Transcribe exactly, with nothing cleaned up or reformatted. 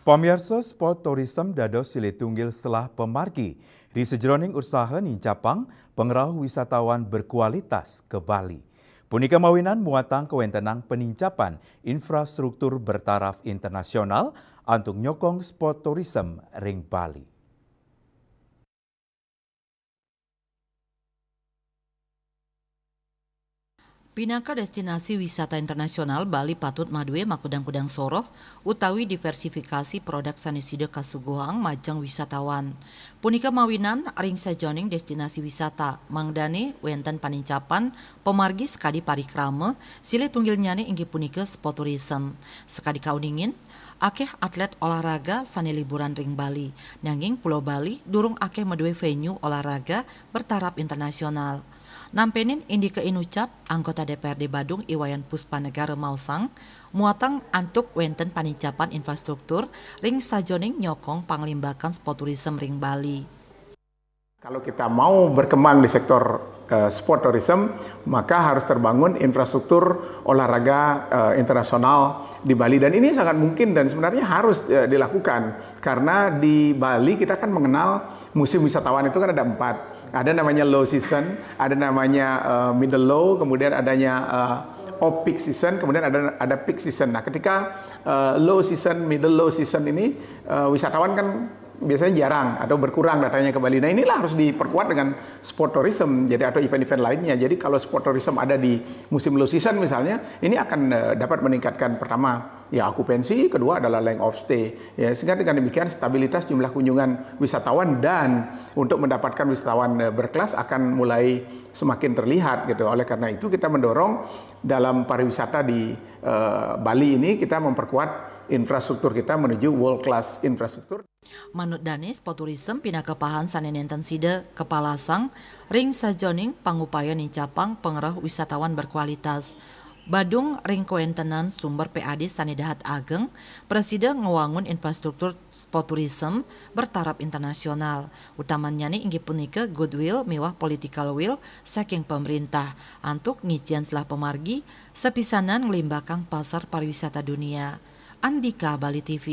Pamiarsa, sport tourism dados silih tunggil selah pamargi ri sajroning usaha nincapang pangrauh wisatawan berkualitas ka Bali. Punika mawinan muatang kawentenan panincapan infrastruktur bertaraf internasional antuk nyokong sport tourism ring Bali. Pinaka destinasi wisata internasional, Bali patut madué makudang-kudang soroh utawi diversifikasi produk sané sida kasuguhang majeng wisatawan. Punika mawinan ring sajeroning destinasi wisata, mangdané wénten panincapan pamargi sakadi parikrama, silih tunggilnyané inggih punika sport tourism. Sakadi kauningin, akéh atlet olahraga sané liburan ring Bali, nanging Pulo Bali durung akéh madué venue olahraga bertaraf internasional. Nampénin indika inucap, anggota D P R D Badung I Wayan Puspanegara maosang, muatang antuk wénten panincapan infrastruktur ring sajeroning nyokong panglimbakan sport tourism ring Bali. Kalau kita mau berkembang di sektor, eh, sport tourism, maka harus terbangun infrastruktur olahraga, eh, internasional di Bali. Dan ini sangat mungkin dan sebenarnya harus, eh, dilakukan. Karena di Bali kita kan mengenal musim wisatawan itu kan ada empat. Ada namanya low season, ada namanya, eh, middle low, kemudian adanya, eh, off peak season, kemudian ada, ada peak season. Nah, ketika, eh, low season, middle low season ini, eh, wisatawan kan biasanya jarang atau berkurang datangnya ke Bali. Nah, inilah harus diperkuat dengan sport tourism, jadi, atau event-event lainnya. Jadi kalau sport tourism ada di musim low season misalnya, ini akan, eh, dapat meningkatkan, pertama, ya, okupansi, kedua adalah length of stay. Ya, sehingga dengan demikian stabilitas jumlah kunjungan wisatawan dan untuk mendapatkan wisatawan, eh, berkelas akan mulai semakin terlihat gitu. Oleh karena itu kita mendorong dalam pariwisata di, eh, Bali ini kita memperkuat infrastruktur kita menuju world class infrastruktur. Manut dané, sport tourism pinaka pahan sané nénten sida kapalasang ring sajeroning pangupaya nincapang pangrauh wisatawan berkualitas. Badung ring kawéntenan sumber P A D sané dahat ageng, prasida ngwangun infrastruktur sport tourism bertaraf internasional. Utamannyané inggih punika goodwill miwah political will saking pamréntah antuk ngicén selah pamargi sapisanan nglimbakang pasar pariwisata dunia. Andika, Bali T V.